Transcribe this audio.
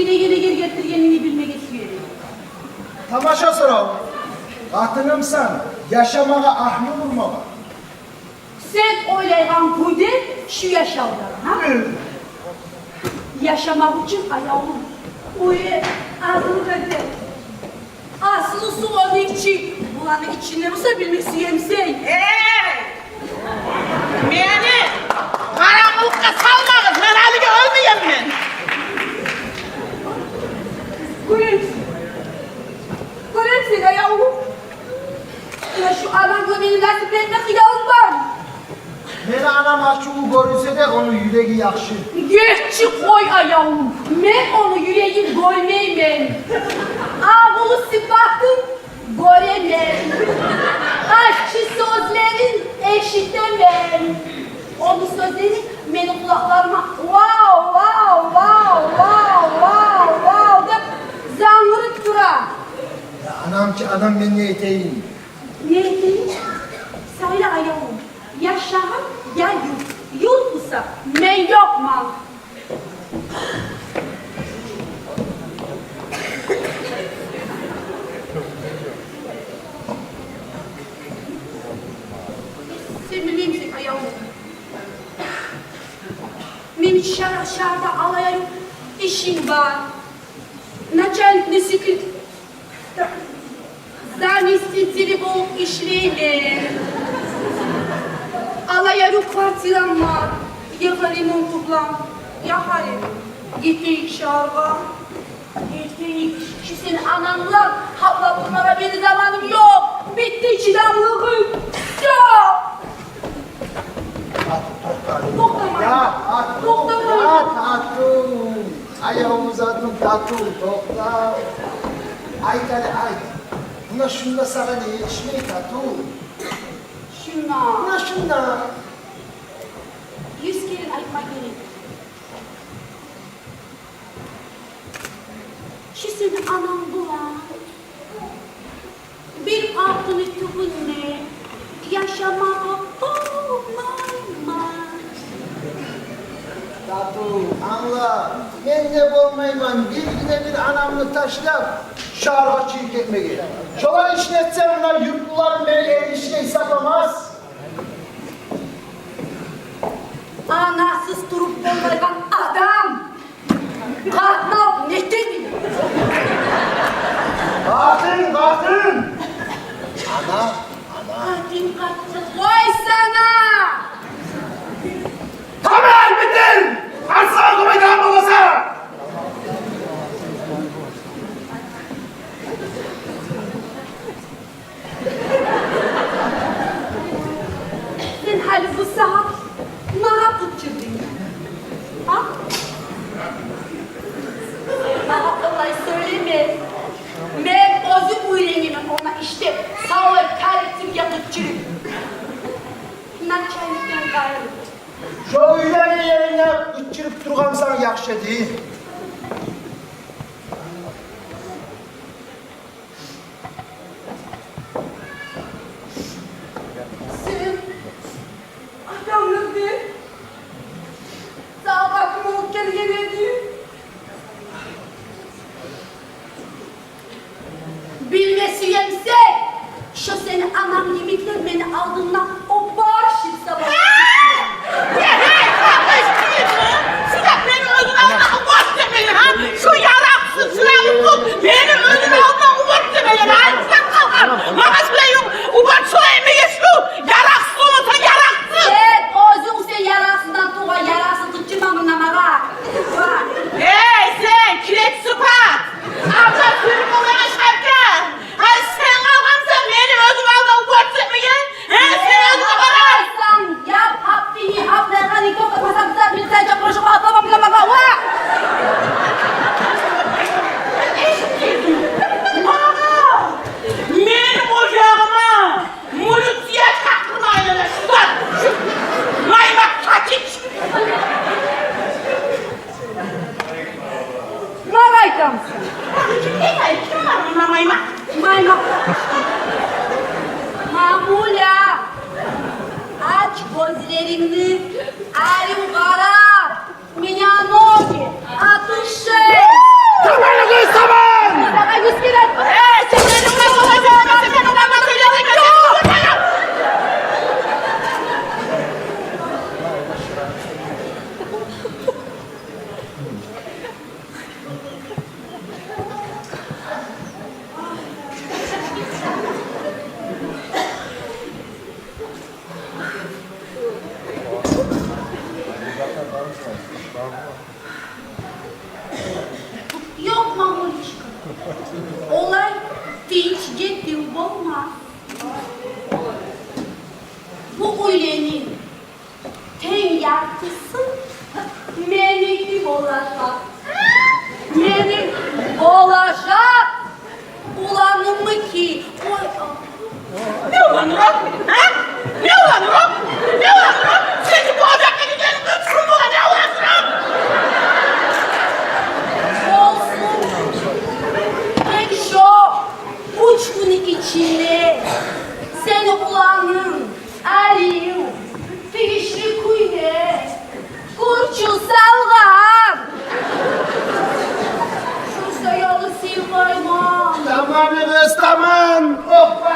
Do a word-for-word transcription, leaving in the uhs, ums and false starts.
Неге, неге гелтиргенингни билмеге сюемен. Тамаша сорав. Къатынымсан, яшамагъа агьлю болмагъа. Сен ойлайгъан кюйде шу яшавда, гьа? Яшамакъ учун, аявлум, уьй, азылыкъ эте. Аслусу ону ичи. Буланы ичинде буса, билме сюемсен. Э! Мени къарангылыкъгъа салмагъыз, мен гьалиге оьлмегенмен. Гёремсен, гёремсен, аявлум. Муна шу ананг булан мени насип этме хыялынг бармы? Мени анам ачувлу гёрюнсе де, ону юреги яхшы. Геччи къой, аявлум, мен ону юрегин гёрмеймен. Агъулу сыпатын гёремен. Аччы сёзлерин эшитемен. Ону сёзлери мени къулакъларыма вав, вав, вав, вав, вав, вав деп зангырып тура. Я анам чы, анам, мен не этейим? Не этейим? Сайла, аявлум, я шагьар, я юрт. Юрт буса, мен ёкъман. Сен билмеймисен, аявлум? Мени шагьар, шагьарда алай-алай ишим бар. Начальникни секрет-, заместители болуп ишлеймен. Алай-алай квартирам бар, евроремонт булан. Я гьали, гетейик шагьаргъа. Гетейик. Шу сени ананг булан гьаплап турмагъа мени заманым ёкъ. Битди чыдамлыгъым. Всё. Токътама. Я, Тату, токътама. Я, Тату. Аявлу затым Тату, токъта. Айт гьали, айт. Муна шунда сагъа не етишмей, Тату? Шунда. Муна шунда. Юз керен айтма герек. Шу сени ананг булан бир къатыны тюгюл мен яшамагъа болмайман. Тату, англа, мен де болмайман биргине-бир анамны ташлап, шагьаргъа чыгъып гетмеге. Шолай ишни этсем, муна юртлулар мени эргишиге гьисапламас. Анасыз туруп болмайгъан адам къатын алып не этеди? Къатын, къатын! Ана, ана. Къатын, къатын. Къой сана! Тамам, битдим! Арсагъа къоймайгъан боласан! Сен гьали бу сагьат магъа къычырдынг, гьа? Магъа олай сёйлеме. Мен оьзюм уьйренемен, онда иштеп, савлай коллективге къычырып. Начальникден къайры. Шо уьйренген еринге къычырып тургъансан яхшы эди. Сен атангны сагъа къатын болуп гелген эди. Билме сюемсен, шо сени ананг йимиклер мени алдымда уборщица болуп. Гьей, гьей, сен къаргъыш тюгюлмю? Сен мени оьзюнг алдымда уборщица этмеге, гьа? Шу яракъсыз, шу яракъсыз мени оьзюнг алдымда уборщица этмеге, гьа? Сен къаргъыш, магъа шулай уборщица этмеге, шу яракъсыз болмаса, яракъсыз. Сен оьзюнг сен яракъсыздан тувгъан, яракъсыз къычырма мунда магъа. Ва. Гьей, сен, кирек сыпат! Абла сюрюп болмайгъан шарка! Гьай, сен къалгъансан мени оьзюнг алдымда уборщица этмеге? Гьей, сен оьзюнг къара! Сен яп, гьаппини, гьап, наркотик, кока, пасам, пасам, милиция, чапырышып, атлама, билемеге, ва! Магъа! Мени ожагъыма! Милиция чакъырмайлы, шулар, шу маймакъ, къачыч. Магъа айтамысан? Ким, ким, ким бар мунда маймакъ? Маймакъ. Мамуля, ач гёзлерингни, арив къара. У меня ноги от ушей. Меники болажакъ. Мени болажакъ уланыммы ки? Ой, а. Не уланырыкъ? А? Не уланырыкъ? Не уланырыкъ? Сени болажакъ дегенинг шо бола, не уланырыкъ? Болсун. Тек шо уьч гюнню ичинде сени уланынг Алиев тийишли кюйде кюрчюк салгъан. Шо саялы сыйлайман. Тамам, эвес, тамам. Опа!